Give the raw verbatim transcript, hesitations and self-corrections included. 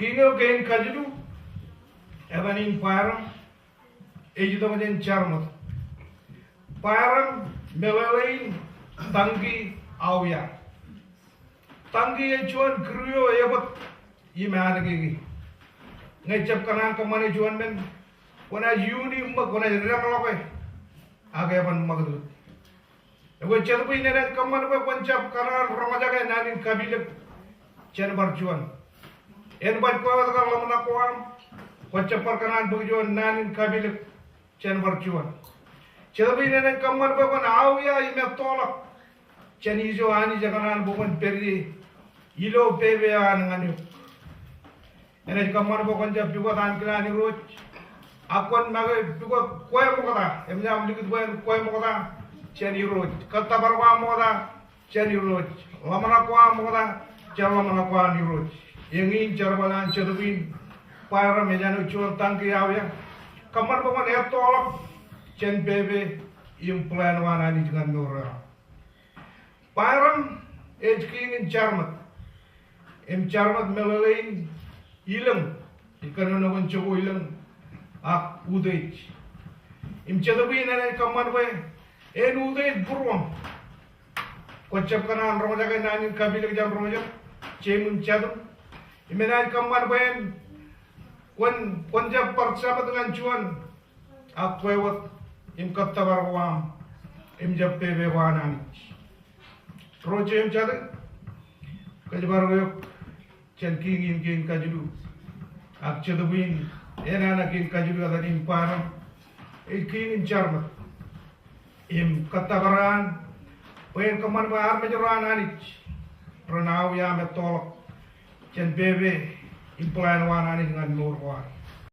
Iien eo kein kajilu, etan in Bairam, ej itok jān Jarmōt. Bairam meḷeḷein tañki auia. Tañki ej juon kūr eo ebbōt im ālikiki. Ñe jab kōṇaan kōṃṃane juon men, kwōnaaj iuuni im ṃōk, kwōnaaj deḷọñḷọke, ak eban ṃakūtkūt. Ekwe, Jetōb in enaaj kōṃṃan bwe kwōn jab kōṇaan roñjake naan in kapilōk jān bar juon. En baj kwe wōt kar ḷōmṇak ko aṃ, kwōn jab bar kōṇaan bōk juon naan in kapilōk jān bar juon. Jetōb in enaaj kōṃṃan bwe kwōn auia im ettoḷọk jān ijo Anij ekōṇaan bwe kwōn pād ie ilo pepe eo an ñan eok. Enaaj kōṃṃan bwe kwōn jab pukot ankilaan Irooj, ak kwōn make pukot kwe ṃokta, eṃōj aṃ likūt bwe en kwe ṃokta jān Irooj. Kōttōpar ko aṃ ṃokta jān Irooj. Ḷōmṇak ko aṃ ṃokta jān ḷōmṇak ko an Irooj. Eñin jerbal an Jetōb in Bairam ej āinwōt juon tañki auia. Kōṃṃan bwe kwōn ettoḷọk jān pepe im plan eo an Anij ñan mour eo aṃ. Bairam ej kiiñ in Jarmōt. Im Jarmōt meḷeḷein ilōñ. Ej kōnono kōn jokwe ilōñ ak utiej. Im Jetōb in enaaj kōṃṃan bwe en utiej būruōṃ. Kwōn jab kōṇaan roñjake naan in kapilōk jān roñjake, jeim im jatūṃ. Im enaaj kōṃṃan bwe en, kwōn, kwōn jab bar jabōt ñan juon ak kwe wōt im kōttōpar ko aṃ im jab pepe ko an Anij. Ro jeim jatū, kōjparok eok jān kiiñ in kein kajilu. Ak Jetōb in enana kein kajilu etan in Bairam, ej kiiñ in Jarmōt. Im kōttōpar an bwe en kōṃṃan bwe armej ro an Anij ren auia im ettoḷọk jān pepe im plan eo an Anij ñan mour ko an.